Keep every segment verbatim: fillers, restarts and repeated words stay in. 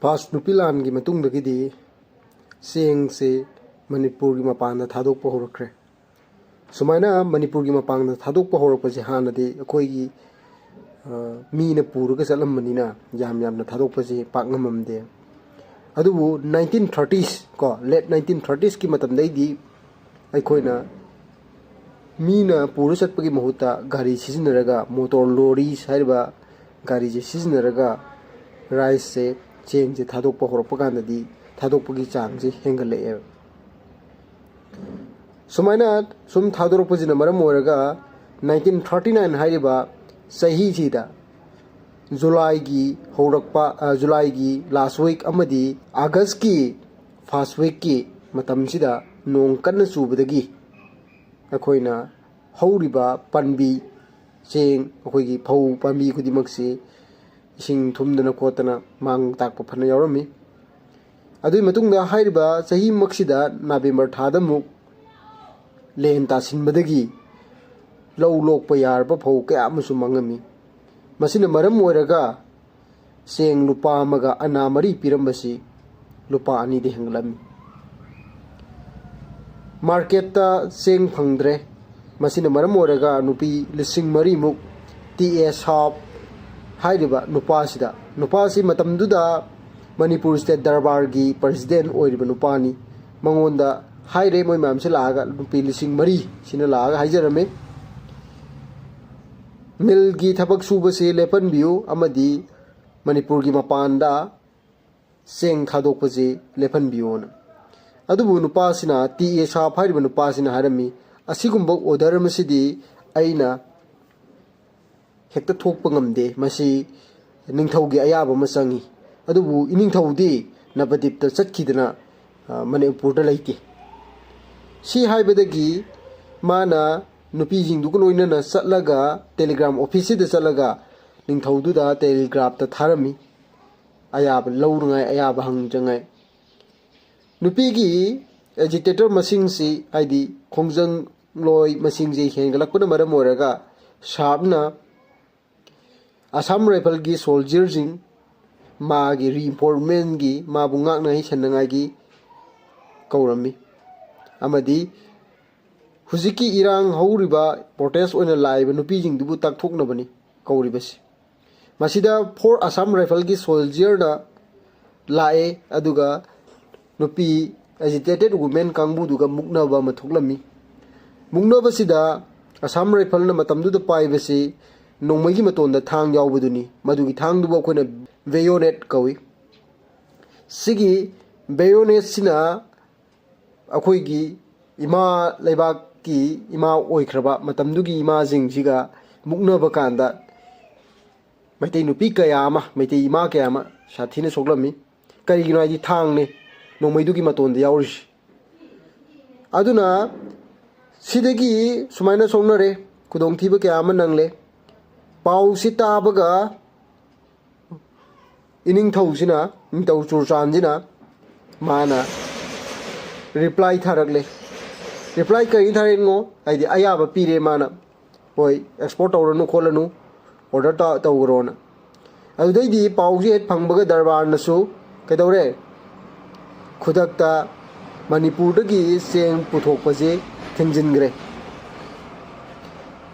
First ꯅꯨꯄꯤ ꯂꯥꯟꯒꯤ ꯃꯇꯨꯡꯗꯒꯤꯗꯤ ꯆꯦꯡꯁꯦ ꯃꯅꯤꯄꯨꯔꯒꯤ ꯃꯄꯥꯟꯗ ꯊꯥꯗꯣꯛꯄ ꯍꯧꯔꯛꯈ꯭ꯔꯦ꯫ ꯁꯨꯃꯥꯏꯅ ꯃꯅꯤꯄꯨꯔꯒꯤ ꯃꯄꯥꯟꯗ ꯊꯥꯗꯣꯛꯄ ꯍꯧꯔꯛꯄꯁꯦ ꯍꯥꯟꯅꯗꯤ ꯑꯩꯈꯣꯏꯒꯤ, ꯑ, ꯃꯤꯅ ꯄꯨꯔꯒ ꯆꯠꯂꯝꯕꯅꯤꯅ ꯌꯥꯝ ꯌꯥꯝꯅ ꯊꯥꯗꯣꯛꯄꯁꯦ ꯄꯥꯛ ꯉꯝꯃꯝꯗꯦ꯫ ꯑꯗꯨꯕꯨ ꯅꯥꯏꯟꯇꯤꯟ ꯊꯥꯔꯇꯤꯁ ꯀꯣ, ꯂꯦꯠ ꯅꯥꯏꯟꯇꯤꯟ ꯊꯥꯔꯇꯤꯁꯀꯤ ꯃꯇꯝꯗꯩꯗꯤ ꯑꯩꯈꯣꯏꯅ ꯃꯤꯅ ꯄꯨꯔ ꯆꯠꯄꯒꯤ ꯃꯍꯨꯠꯇ ꯒꯥꯔꯤ ꯁꯤꯖꯤꯟꯅꯔꯒ, ꯃꯣꯇꯣꯔ ꯂꯣꯔꯤꯁ ꯍꯥꯏꯔꯤꯕ ꯒꯥꯔꯤꯁꯦ ꯁꯤꯖꯤꯟꯅꯔꯒ ꯔꯥꯏꯁꯁꯦ, ꯆꯦꯡꯁꯦ ꯊꯥꯗꯣꯛꯄ ꯍꯧꯔꯛꯄ ꯀꯥꯟꯗꯗꯤ ꯊꯥꯗꯣꯛꯄꯒꯤ ꯆꯥꯡꯁꯦ ꯍꯦꯟꯒꯠꯂꯛꯑꯦꯕ꯫ ꯁꯨꯃꯥꯏꯅ ꯁꯨꯝ ꯊꯥꯗꯣꯔꯛꯄꯁꯤꯅ ꯃꯔꯝ ꯑꯣꯏꯔꯒ ꯅꯥꯏꯟꯇꯤꯟ ꯊꯥꯔꯇꯤ ꯅꯥꯏꯟ ꯍꯥꯏꯔꯤꯕ ꯆꯍꯤꯁꯤꯗ ꯖꯨꯂꯥꯏꯒꯤ ꯍꯧꯔꯛꯄ, ꯑ, ꯖꯨꯂꯥꯏꯒꯤ ꯂꯥꯁ ꯋꯤꯛ ꯑꯃꯗꯤ ꯑꯥꯒꯁꯀꯤ ꯐꯥꯔꯁ ꯋꯤꯛꯀꯤ ꯃꯇꯝꯁꯤꯗ ꯅꯣꯡ ꯀꯟꯅ ꯆꯨꯕꯗꯒꯤ ꯑꯩꯈꯣꯏꯅ ꯍꯧꯔꯤꯕ ꯄꯥꯝꯕꯤ, ꯆꯦꯡ, ꯑꯩꯈꯣꯏꯒꯤ ꯐꯧ ꯄꯥꯝꯕꯤ ꯈꯨꯗꯤꯡꯃꯛꯁꯤ ꯏꯁꯤꯡ ꯊꯨꯝꯗꯅ ꯈꯣꯠꯇꯅ ꯃꯥꯡ ꯇꯥꯛꯄ ꯐꯅ ꯌꯥꯎꯔꯝꯃꯤ꯫ ꯑꯗꯨꯒꯤ ꯃꯇꯨꯡꯗ ꯍꯥꯏꯔꯤꯕ ꯆꯍꯤꯃꯛꯁꯤꯗ ꯅꯕꯦꯝꯕꯔ ꯊꯥꯗ ꯑꯃꯨꯛ ꯂꯦꯟ ꯇꯥꯁꯤꯟꯕꯗꯒꯤ ꯂꯧ ꯂꯣꯛꯄ ꯌꯥꯔꯕ ꯐꯧ ꯀꯌꯥ ꯑꯃꯁꯨ ꯃꯥꯡꯉꯝꯃꯤ꯫ ꯃꯁꯤꯅ ꯃꯔꯝ ꯑꯣꯏꯔꯒ ꯆꯦꯡ ꯂꯨꯄꯥ ꯑꯃꯒ ꯑꯅꯥ ꯃꯔꯤ ꯄꯤꯔꯝꯕꯁꯤ ꯂꯨꯄꯥ ꯑꯅꯤꯗ ꯍꯦꯟꯒꯠꯂꯝꯃꯤ꯫ ꯃꯥꯔꯀꯦꯠꯇ ꯆꯦꯡ ꯐꯪꯗ꯭ꯔꯦ꯫ ꯃꯁꯤꯅ ꯃꯔꯝ ꯑꯣꯏꯔꯒ ꯅꯨꯄꯤ ꯂꯤꯁꯤꯡ ꯃꯔꯤꯃꯨꯛ ꯇꯤ ꯑꯦ ꯁꯥꯞ ꯍꯥꯏꯔꯤꯕ ꯅꯨꯄꯥꯁꯤꯗ, ꯅꯨꯄꯥꯁꯤ ꯃꯇꯝꯗꯨꯗ ꯃꯅꯤꯄꯨꯔ ꯁ꯭ꯇꯦꯠ ꯗꯔꯕꯥꯔꯒꯤ ꯄ꯭ꯔꯁꯤꯗꯦꯟ ꯑꯣꯏꯔꯤꯕ ꯅꯨꯄꯥꯅꯤ꯫ ꯃꯉꯣꯟꯗ ꯍꯥꯏꯔꯦ, ꯃꯣꯏ ꯃꯌꯥꯝꯁꯤ ꯂꯥꯛꯑꯒ, ꯅꯨꯄꯤ ꯂꯤꯁꯤꯡ ꯃꯔꯤ ꯁꯤꯅ ꯂꯥꯛꯑꯒ ꯍꯥꯏꯖꯔꯝꯃꯤ, "ꯃꯤꯜꯒꯤ ꯊꯕꯛ ꯁꯨꯕꯁꯤ ꯂꯦꯞꯍꯟꯕꯤꯌꯨ ꯑꯃꯗꯤ ꯃꯅꯤꯄꯨꯔꯒꯤ ꯃꯄꯥꯟꯗ ꯆꯦꯡ ꯊꯥꯗꯣꯛꯄꯁꯤ ꯂꯦꯞꯍꯟꯕꯤꯌꯣꯅ"꯫ ꯑꯗꯨꯕꯨ ꯅꯨꯄꯥꯁꯤꯅ, ꯇꯤ ꯑꯦ ꯁꯥꯞ ꯍꯥꯏꯔꯤꯕ ꯅꯨꯄꯥꯁꯤꯅ ꯍꯥꯏꯔꯝꯃꯤ, "ꯑꯁꯤꯒꯨꯝꯕ ꯑꯣꯔꯗꯔ ꯑꯃꯁꯤꯗꯤ ꯑꯩꯅ ꯍꯦꯛꯇ ꯊꯣꯛꯄ ꯉꯝꯗꯦ, ꯃꯁꯤ ꯅꯤꯡꯊꯧꯒꯤ ꯑꯌꯥꯕ ꯑꯃ ꯆꯪꯏ"꯫ ꯑꯗꯨꯕꯨ ꯏꯅꯤꯡꯊꯧꯗꯤ ꯅꯕꯗꯤꯞꯇ ꯆꯠꯈꯤꯗꯅ, ꯑ, ꯃꯅꯤꯄꯨꯔꯗ ꯂꯩꯇꯦ꯫ ꯁꯤ ꯍꯥꯏꯕꯗꯒꯤ ꯃꯥꯅ ꯅꯨꯄꯤꯁꯤꯡꯗꯨꯒ ꯂꯣꯏꯅꯅ ꯆꯠꯂꯒ ꯇꯦꯂꯤꯒ꯭ꯔꯥꯝ ꯑꯣꯐꯤꯁꯁꯤꯗ ꯆꯠꯂꯒ ꯅꯤꯡꯊꯧꯗꯨꯗ ꯇꯦꯂꯤꯒ꯭ꯔꯥꯐꯇ ꯊꯥꯔꯝꯃꯤ, ꯑꯌꯥꯕ ꯂꯧꯅꯉꯥꯏ, ꯑꯌꯥꯕ ꯍꯪꯖꯉꯥꯏ꯫ ꯅꯨꯄꯤꯒꯤ ꯑꯦꯖꯤꯇꯦꯇꯔ ꯃꯁꯤꯡꯁꯤ, ꯍꯥꯏꯗꯤ ꯈꯣꯡꯖꯪꯂꯣꯏ ꯃꯁꯤꯡꯁꯤ ꯍꯦꯟꯒꯠꯂꯛꯄꯅ ꯃꯔꯝ ꯑꯣꯏꯔꯒ ꯁꯥꯞꯅ ꯑꯁꯥꯝ ꯔꯥꯏꯐꯜꯒꯤ ꯁꯣꯜꯖꯔꯁꯤꯡ, ꯃꯥꯒꯤ ꯔꯤꯏꯟꯐꯣꯔꯁꯃꯦꯟꯒꯤ, ꯃꯥꯕꯨ ꯉꯥꯛꯅ ꯍꯩꯁꯟꯅꯉꯥꯏꯒꯤ ꯀꯧꯔꯝꯃꯤ꯫ ꯑꯃꯗꯤ ꯍꯧꯖꯤꯛꯀꯤ ꯏꯔꯥꯡ ꯍꯧꯔꯤꯕ, ꯄ꯭ꯔꯣꯇꯦꯁ ꯑꯣꯏꯅ ꯂꯥꯛꯏꯕ ꯅꯨꯄꯤꯁꯤꯡꯗꯨꯕꯨ ꯇꯥꯛꯊꯣꯛꯅꯕꯅꯤ ꯀꯧꯔꯤꯕꯁꯤ꯫ ꯃꯁꯤꯗ ꯐꯣꯔ ꯑꯁꯥꯝ ꯔꯥꯏꯐꯜꯒꯤ ꯁꯣꯜꯖꯔꯅ ꯂꯥꯛꯑꯦ, ꯑꯗꯨꯒ ꯅꯨꯄꯤ ꯑꯦꯖꯤꯇꯦꯇꯦꯠ ꯋꯨꯃꯦꯟ ꯀꯥꯡꯕꯨꯗꯨꯒ ꯃꯨꯛꯅꯕ ꯑꯃ ꯊꯣꯛꯂꯝꯃꯤ꯫ ꯃꯨꯛꯅꯕꯁꯤꯗ ꯑꯁꯥꯝ ꯔꯥꯏꯐꯜꯅ ꯃꯇꯝꯗꯨꯗ ꯄꯥꯏꯕꯁꯤ ꯅꯣꯡꯃꯩꯒꯤ ꯃꯇꯣꯟꯗ ꯊꯥꯡ ꯌꯥꯎꯕꯗꯨꯅꯤ꯫ ꯃꯗꯨꯒꯤ ꯊꯥꯡꯗꯨꯕꯨ ꯑꯩꯈꯣꯏꯅ ꯕꯦꯌꯣꯅꯦꯠ ꯀꯧꯏ꯫ ꯁꯤꯒꯤ ꯕꯦꯌꯣꯅꯦꯠꯁꯤꯅ ꯑꯩꯈꯣꯏꯒꯤ ꯏꯃꯥ ꯂꯩꯕꯥꯛꯀꯤ ꯏꯃꯥ ꯑꯣꯏꯈ꯭ꯔꯕ ꯃꯇꯝꯗꯨꯒꯤ ꯏꯃꯥꯁꯤꯡꯁꯤꯒ ꯃꯨꯛꯅꯕ ꯀꯥꯟꯗ ꯃꯩꯇꯩ ꯅꯨꯄꯤ ꯀꯌꯥ ꯑꯃ, ꯃꯩꯇꯩ ꯏꯃꯥ ꯀꯌꯥ ꯑꯃ ꯁꯥꯊꯤꯅ ꯁꯣꯛꯂꯝꯃꯤ꯫ ꯀꯔꯤꯒꯤꯅꯣ ꯍꯥꯏꯗꯤ ꯊꯥꯡꯅꯦ ꯅꯣꯡꯃꯩꯗꯨꯒꯤ ꯃꯇꯣꯟꯗ ꯌꯥꯎꯔꯤꯁꯤ꯫ ꯑꯗꯨꯅ ꯁꯤꯗꯒꯤ ꯁꯨꯃꯥꯏꯅ ꯁꯣꯛꯅꯔꯦ, ꯈꯨꯗꯣꯡꯊꯤꯕ ꯀꯌꯥ ꯑꯃ ꯅꯪꯂꯦ꯫ ꯄꯥꯎꯁꯤ ꯇꯥꯕꯒ ꯏꯅꯤꯡꯊꯧꯁꯤꯅ, ꯅꯤꯡꯊꯧ ꯆꯨꯔꯆꯥꯟꯁꯤꯅ ꯃꯥꯅ ꯔꯤꯄ꯭ꯂꯥꯏ ꯊꯥꯔꯛꯂꯦ꯫ ꯔꯤꯄ꯭ꯂꯥꯏ ꯀꯔꯤ ꯊꯥꯔꯛꯏꯅꯣ? ꯍꯥꯏꯗꯤ ꯑꯌꯥꯕ ꯄꯤꯔꯦ ꯃꯥꯅ, ꯍꯣꯏ, ꯑꯦꯛꯁꯄꯣꯔꯠ ꯇꯧꯔꯅꯨ ꯈꯣꯠꯂꯅꯨ, ꯑꯣꯔꯗꯔ ꯇꯧꯈ꯭ꯔꯣꯅ꯫ ꯑꯗꯨꯗꯩꯗꯤ ꯄꯥꯎꯁꯤ ꯍꯦꯛ ꯐꯪꯕꯒ ꯗꯔꯕꯥꯔꯅꯁꯨ ꯀꯩꯗꯧꯔꯦ? ꯈꯨꯗꯛꯇ ꯃꯅꯤꯄꯨꯔꯗꯒꯤ ꯆꯦꯡ ꯄꯨꯊꯣꯛꯄꯁꯦ ꯊꯤꯡꯖꯤꯟꯈ꯭ꯔꯦ꯫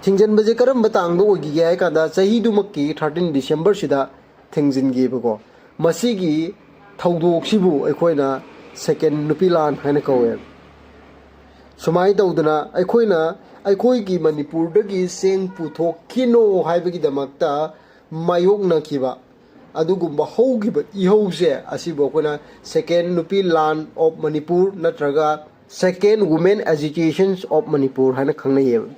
ꯊꯤꯡꯖꯤꯟꯕꯁꯦ ꯀꯔꯝꯕ ꯇꯥꯡꯗ ꯑꯣꯏꯈꯤꯒꯦ ꯍꯥꯏ ꯀꯥꯟꯗ, ꯆꯍꯤꯗꯨꯃꯛꯀꯤ ꯊꯥꯔꯇꯤꯟ ꯗꯤꯁꯦꯝꯕꯔꯁꯤꯗ ꯊꯤꯡꯖꯤꯟꯈꯤꯕꯀꯣ꯫ ꯃꯁꯤꯒꯤ ꯊꯧꯗꯣꯛꯁꯤꯕꯨ ꯑꯩꯈꯣꯏꯅ ꯁꯦꯀꯦꯟ ꯅꯨꯄꯤ ꯂꯥꯟ ꯍꯥꯏꯅ ꯀꯧꯋꯦ꯫ ꯁꯨꯃꯥꯏꯅ ꯇꯧꯗꯅ ꯑꯩꯈꯣꯏꯅ ꯑꯩꯈꯣꯏꯒꯤ ꯃꯅꯤꯄꯨꯔꯗꯒꯤ ꯆꯦꯡ ꯄꯨꯊꯣꯛꯈꯤꯅꯣ ꯍꯥꯏꯕꯒꯤꯗꯃꯛꯇ ꯃꯥꯌꯣꯛꯅꯈꯤꯕ ꯑꯗꯨꯒꯨꯝꯕ ꯍꯧꯈꯤꯕ ꯏꯍꯧꯁꯦ, ꯑꯁꯤꯕꯨ ꯑꯩꯈꯣꯏꯅ ꯁꯦꯀꯦꯟ ꯅꯨꯄꯤ ꯂꯥꯟ ꯑꯣꯐ ꯃꯅꯤꯄꯨꯔ ꯅꯠꯇ꯭ꯔꯒ ꯁꯦꯀꯦꯟ ꯋꯨꯃꯦꯟ ꯑꯦꯖꯤꯇꯦꯁꯟꯁ ꯑꯣꯐ ꯃꯅꯤꯄꯨꯔ ꯍꯥꯏꯅ ꯈꯪꯅꯩꯌꯦꯕ꯫